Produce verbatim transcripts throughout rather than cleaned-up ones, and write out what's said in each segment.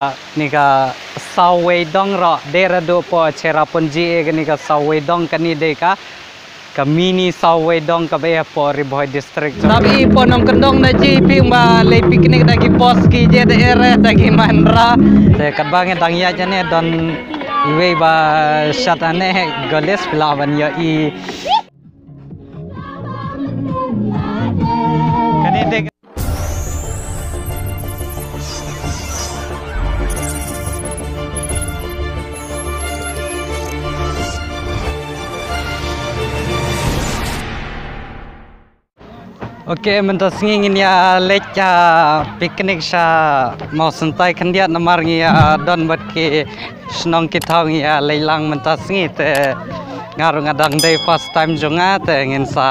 Kani ka Sawei Dong ruh dei ruh haduh hapoh Cherrapunji, eh, kani ka Sawei Dong kani dei ka, ka mini Sawei Dong kaba eh hapoh Ri Bhoi District. Tang i hapoh nongkyndong da jia i phi ba leit picnic da ki boss ki je da eh re da ki Mahindra. Te katba ngi dang ïaid hangne don iwei ba shat hangne goles phi lah ban ïohi. Kani dei Ok, mynta sngi ngin ïa leit, ah, picnic sha Mawsyntai khyndiat namar ngi, ah, don bad ki shnong ki thaw, ngi ïa leit lang mynta sngi te nga ruh nga dang dei first time jong nga te ngin sa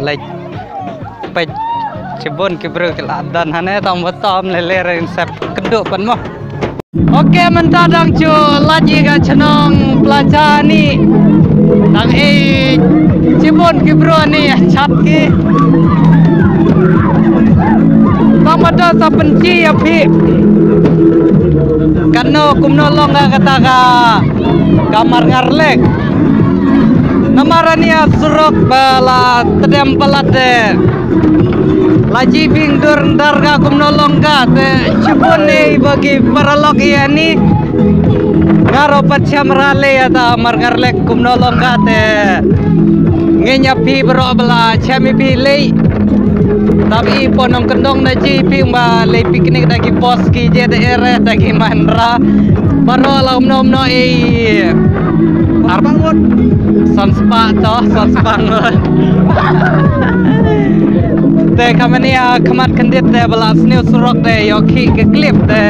leit peit shibun ki briew ki la don hangne tang ba tam lei lei re ngin sa kynduh pat mo. Ok, mynta dang shu leit ïa ka shnong Placha ni. Dang i shibun ki briew ni chat ki. Tang ba da sa pynji ïa phi. Kano kumno long ka kata ka, ka Marngar Lake. Namar ani a surok ba la tdem palat de. La jibing dur ndar ka kumno long ka te shibun ne ba ki paralok ïa ni. Nga ruh pat sham ra lei ïa ta Marngar Lake kumno long ka te. Ngin ïa phi baroh ba la sham ïa phi lei. Tapi pon nongkyndong da jia i phi ba leit picnic da ki boss ki je da eh re da ki Mahindra. Baroh la umno umno i. Ar bangun. San spah to, san spah ngut. Te kamani ha khmat khyndiat te ba la sniew surok te ïoh khih ka clip te.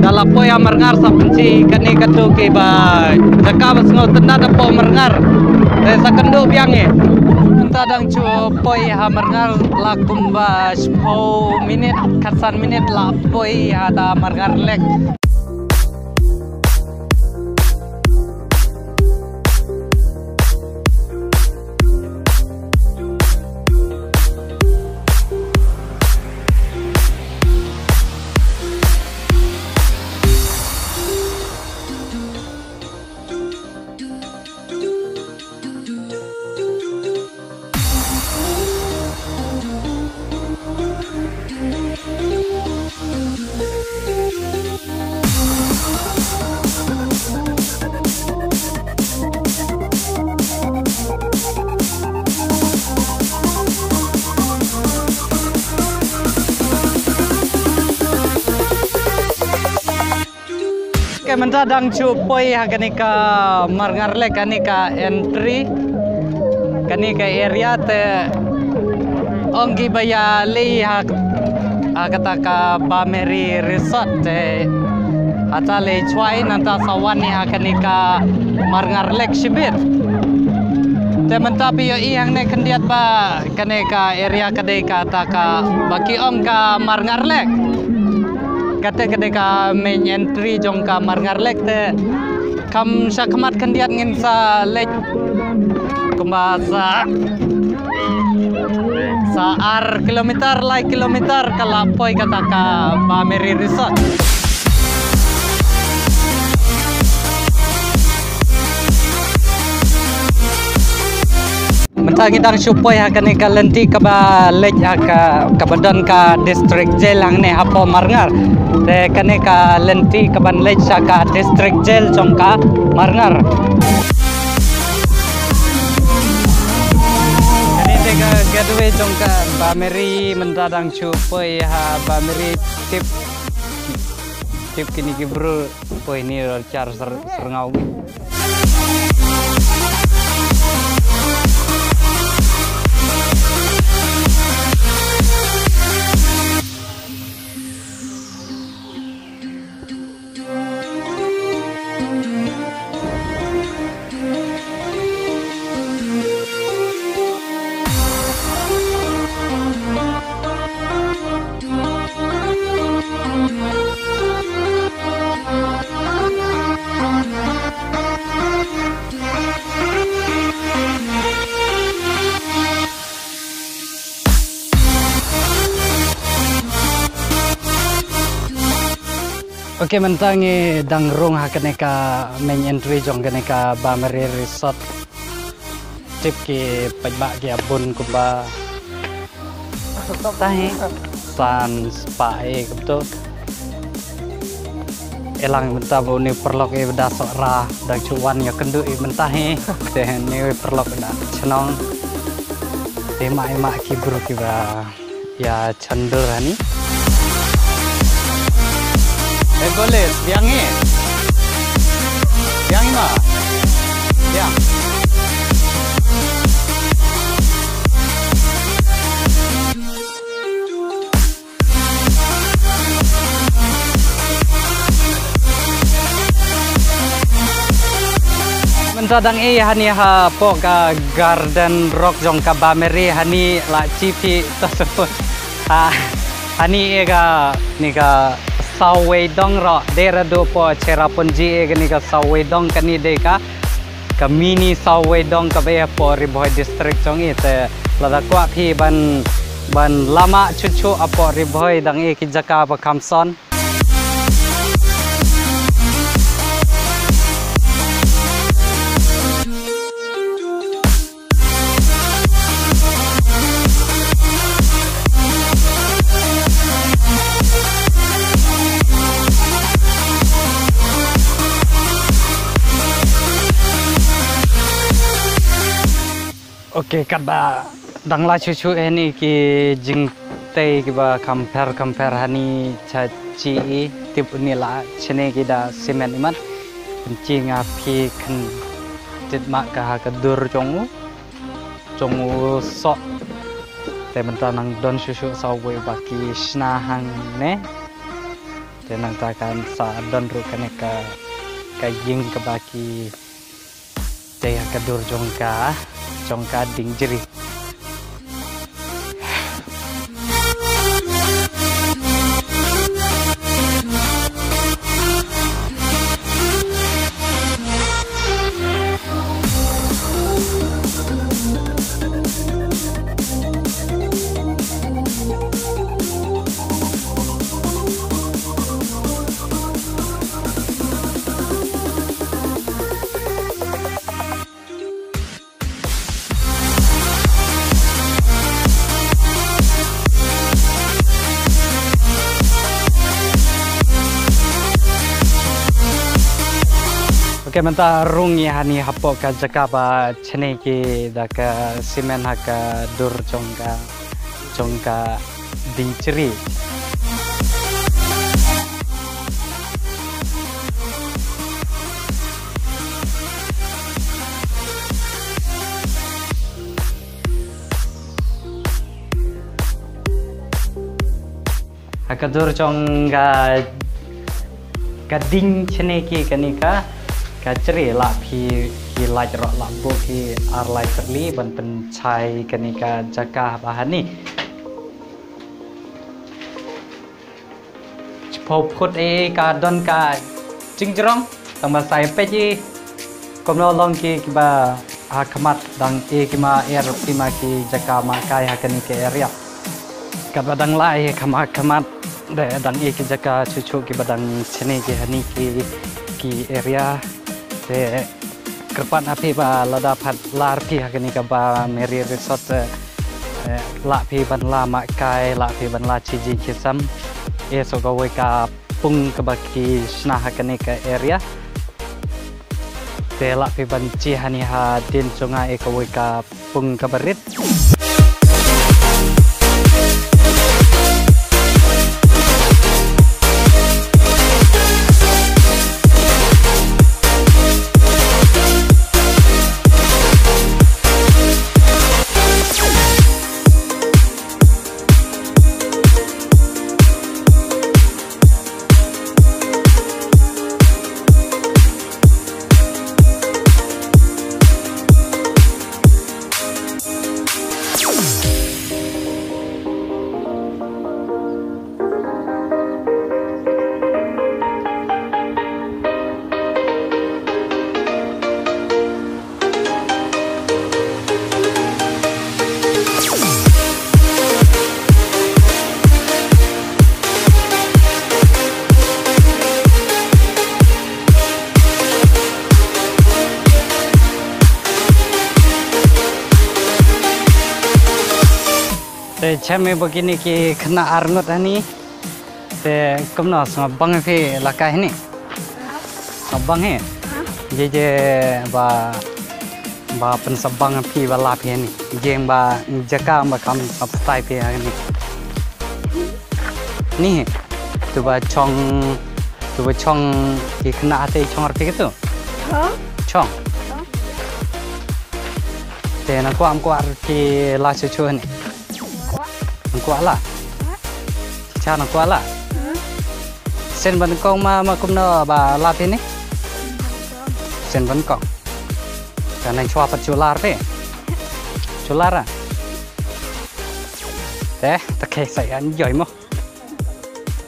Da la poi ha Marngar sa pynji kani katu ki ba jaka ba sngew tynnat hapoh Marngar. Te sa kynduh biang i. Mynta dang shu poi ha Marngar la kumba shiphew minit, khatsan minit la poi ha ta Marngar Lake. Ke mynta dang shu poi ha kane ka Marngar Lake, kane ka entry, kane ka area te ong ki ba ïa leit ha, ha kata ka Bameri Resort te hata lei chwai nangta sa wan ïa ha kane ka Marngar Lake shibit. Te mynta phi ïohi hangne khyndiat ba kane ka area ka dei kata ka ba ki ong ka Marngar Lake. Kata ka dei ka main entry jong ka Marngar Lake te. Kham sha khmat khyndiat ngin sa leit kumba sa, sa ar kilometer, lai kilometer ka la poi kata ka Bameri Resort. Mynta ngi dang shu poi ha kane ka lynti kaba leit ha ka, kaba don ka district jail hangne hapoh Marngar. Te kane ka lynti kaban leit sha ka district jail jong ka Marngar. Kane te ka gateway jong ka Bameri, mynta dang shu poi ha Bameri. Tip, tip kine ki briew. Poi ni rol char ser-, serngaw. Ke mynta ngi dang rung ha kane ka main entry jong kane ka Bameri Resort. Tip ki paidbah ki abun kumba tahi san spah e kumto. Elang mynta ba uni paralok e bada sok ra dang chuwan ya kendu e mynta hi. Te ni paralok da chnong. Te ma e ma ki bru ki ba ya chandur hani. Eh, boleh, biang ni. Biang ni, ma. Biang. Mynta dang e hani hapoh ka Garden Rock jong ka Bameri hani la chipi to. Ha, hani e ka ni ka sawei dong ro de ra do po Cherrapunji e ka ni ka sawei dong kani de ka ka mini sawei dong ka be po Ri Bhoi district jong i te lada kwah phi ban ban lama chuchu apo Ri Bhoi dang e ki jaka ba khamson. Ok, katba dang la chuchu e ni ki jingtei kiba kamper kamper hani cha chi i tip ni la chene ki da simen imat. Penchi nga phi khen tit ma ka ha ka dur jong u. Jong u sok. Te mynta nang don chuchu sa wei ba ki shna hang ne. Te nang ta kan sa don ru kane ka ka ying ka ba ki Te ha ka dur jong ka, jong ka ding jri. Ok, mynta rung ïa hani hapoh ka jaka ba chene ki da ka simen ha ka dur jong ka jong ka ding chri. Ha ka dur jong ka ka ding chene ki kani ka ka chri la phi ki lait ro la bu ki ar lai trli ban pynchai kani ka jaka ba hani. Chipau phut e ka don ka jingjrong tang ba sai peit i kumno long ki kiba ha khmat dang e ki ma er pima ki jaka ma kai ha kani ka area. Katba dang lai kham ha khmat de dang e ki jaka chuchu kiba dang chene ki hani ki ki area de. Kyrpad ha phi ba lada phat lar phi ha kani ka Bameri Resort, eh, lah phi ban la ma kai, lah phi ban la chi jingkisam. Eh, so kawei ka pung kaba ki shna ha kani ka area. Te lah phi ban chi hani hadien jong nga eh kawei ka pung kaba rit. Te chem ïa ba kine ki khynnah arngut hani. Te kumno, sngap bang phi la kai hani? Sngap bang hi. Ye ye ba ba pynsngap bang phi ba la phi hani. Ye ba jaka ba kam sngap stai phi hani. Ni tu ba chong, tu ba chong ki khynnah te chong ar phi tu. Chong. Chong. Te na kwah, kwah ki la chu chu hani. Nang kwah la? Cha nang kwah la? Sen ban kong ma, ma kumno ba la phi ni? Sen ban kong. Ka nang chwa pat chular phi. Chular ah. Te, ta khe sa ïa enjoy mo.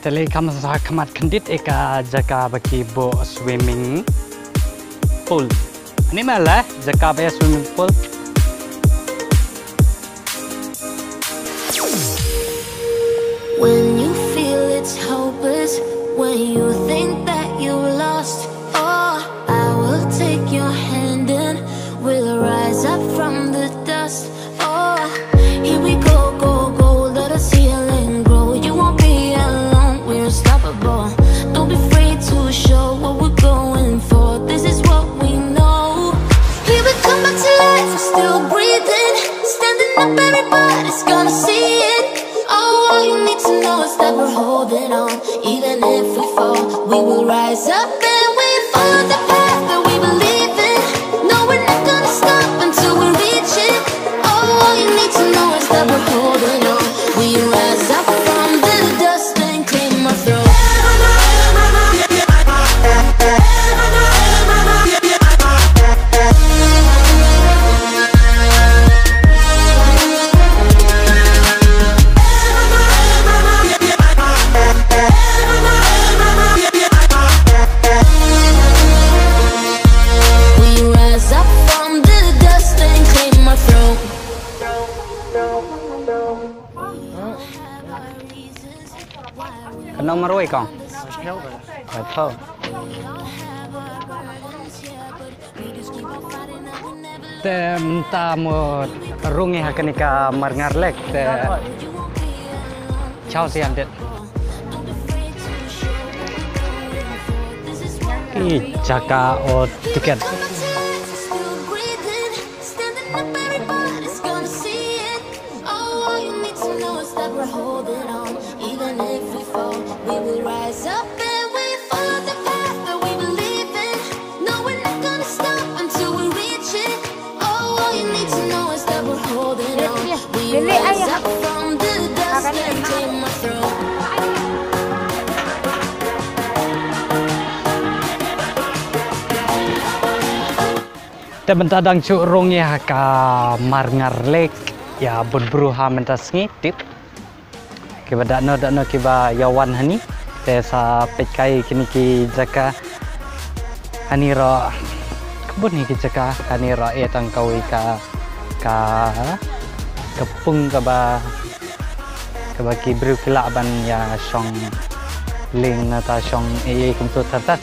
Te lei kam sa khmat khyndiat ïa ka jaka ba ki buh swimming pool. Ani ma la jaka ba swimming pool. When you feel it's hopeless, when you think that you lost, oh, I will take your hand and we'll rise up from the dust. Oh, here we go, go, go, let us heal and grow. You won't be alone, we're unstoppable. Don't be afraid to show what we're going for. This is what we know. Here we come back to life, we're still breathing. Standing up, everybody's gonna see it. Oh, all you need to know is that we're holding on. Even if we fall, we will rise up and we follow the path that we believe in. No, we're not gonna stop until we reach it. Oh, all you need to know is that we're holding on. We rise up from the dust and claim our throne. We rise up from the dust and claim our throne. Ka nong marwei kong. Ka tho. Te mynta mo rung ïa ha kane ka Marngar Lake te. Chaw sian det. Ki jaka o tiket. Standing up, everybody's gonna see it. Oh, all you need to know is that we're holding on. Even if we fall, we will rise up and we follow the path that we believe in. No, we're not gonna stop until we reach it. Oh, all you need to know is that we're holding on. We rise up from the dust and claim our throne. Te mynta dang shu rung ïa ha ka Marngar Lake, ïa bun bru ha mynta sngi tip. Kiba da noh da noh kiba ïa wan hani. Te sa peit kai kine ki jaka hani ruh. Ka bun hi ki jaka hani ruh, eh, tang kawei ka, ka, ka pung kaba, kaba ki briew ki lah ban ïa shong lieng nata shong ei ei kumtu ter ter.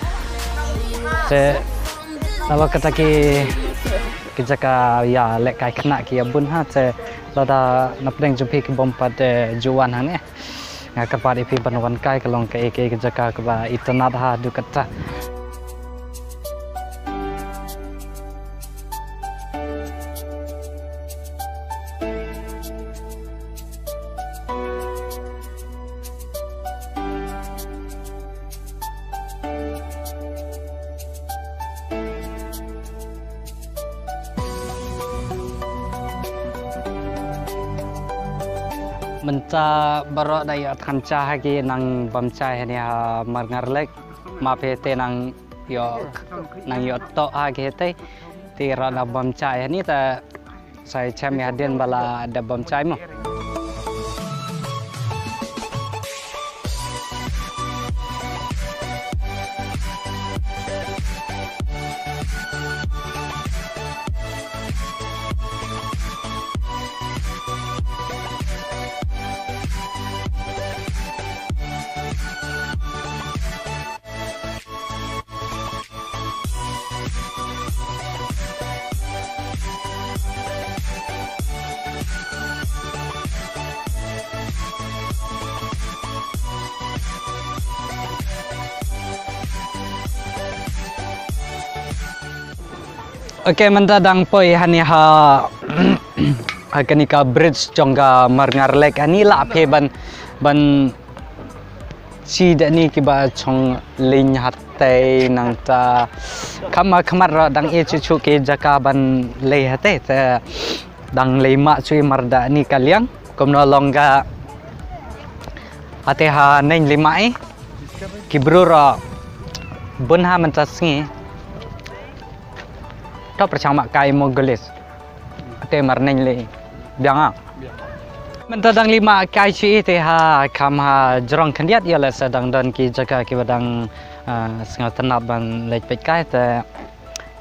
Te nalor kata ki, ki jaka ïa lehkai khynnah ki ïa bun ha, te lada na pdeng jong phi ki bym pat, eh, ju wan hangne, nga kyrpad ïa phi ban wan kai, ka long kaei kaei ka jaka kaba itynnad haduh katta. Mynta baroh da ïoh thngan sha ha ki nang bam chai hani ha Marngar Lake. Ma phi te nang ïoh, nang ïoh toh ha ki te. Te ruh nang bam chai hani ta. Sa ïa chem ïa hadien ba la dep bam chai mo. Okay, mynta dang poi hani ha ha kani ka bridge jong ka Marngar Lake, ani lah phi ban ban chi da ni kiba chong ling hatei nangta. Kham ha khmat ruh dang ïa chu chu ki jaka ban lei hatei te dang lei mah chu i mar da ni ka liang. Kumno long ka hatei ha neng lei mah i ki bru ruh bun ha mynta sngi. Top rachang mah kai mo gulis. Te mar neng lei biang a. Mynta dang lei mah kai chi te ha kham ha jrong khyndiat ïa la sa dang don ki jaka kiba dang ah, sngewtynnat ban leit peit kai te.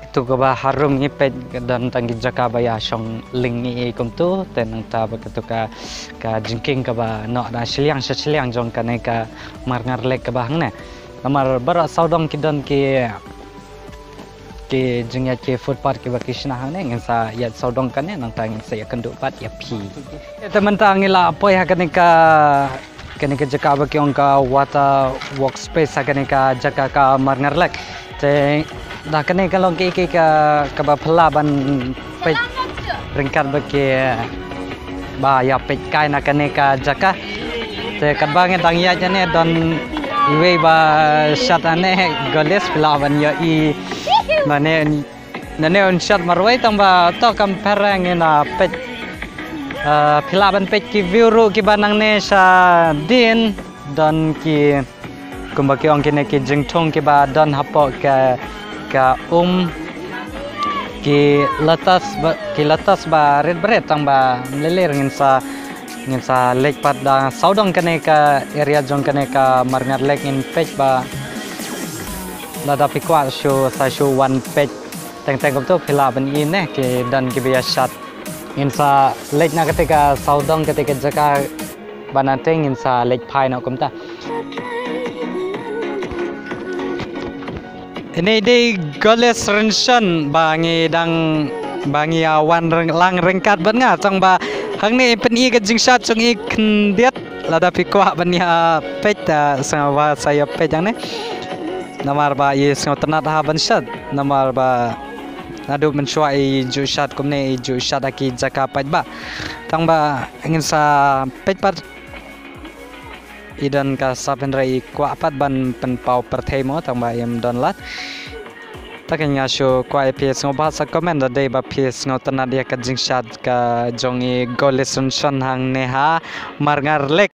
Itu kaba harum ngi peit don tang ki jaka ba ïa shong ling ngi i kumtu te nangta ba kitu ka ka jingkieng kaba noh da shiliang sha shiliang jong kane ka Marngar Lake kaba hangne. Namar baroh sawdong ki don ki ki jingïaid ki footpath kiba ki shna hangne ngin sa ïaid sawdong kane nangta ngin sa ïakynduh pat ïa phi. Te mynta ngi la poi ha kane ka kane ka jaka ba ki ong ka water workspace ha kane ka jaka ka Marngar Lake. Te da kane ka long ki ki ka kaba phylla ban peit ryngkat ba ki ba ïa peit kai na kane ka jaka. Te katba ngi dang ïaid ane don iwei ba shad ane golis phylla ban ïohi mane nane un shad marwei tang ba to kam phareng ina peit. Ah, phylla ban peit ki view ruh kiba nangne sha din don ki kumba ki ong kine ki jingthung kiba don hapoh ka ka um ki latas ba ki latas ba rit bret tang ba mlele ngin sa ngin sa leit pat da sawdong kane ka area jong kane ka Marngar Lake ngin peit ba lada phi kwah shu sa shu wan peit teng teng kumtu phylla ban i ne ki don kiba ïa shad. Ngin sa leit na kate ka sawdong kate ka jaka ba na te ngin sa leit phai na kumta. Ini dei goles rynshon ba ngi dang ba ngi ïa wan reng- lang ryngkat bad nga tang ba hangne pyn i ka jingshad jong i khyndiat lada phi kwah ban ïa peit ta sngewbha sa ïa peit hangne. Namar ba i sngewtynnat ha ban shad namar ba naduh mynshuwa i ju shad kumne i ju shad ha ki jaka paidbah. Tang ba ngin sa peit pat i don ka sap hynrei i kwah pat ban pynpaw pyrthei mo tang ba im don lad. Ta ka nga shu kwah ïa phi sngewbha sa comment da dei ba phi sngewtynnat ïa ka jingshad ka jong i goles rynshon hangne ha Marngar Lake.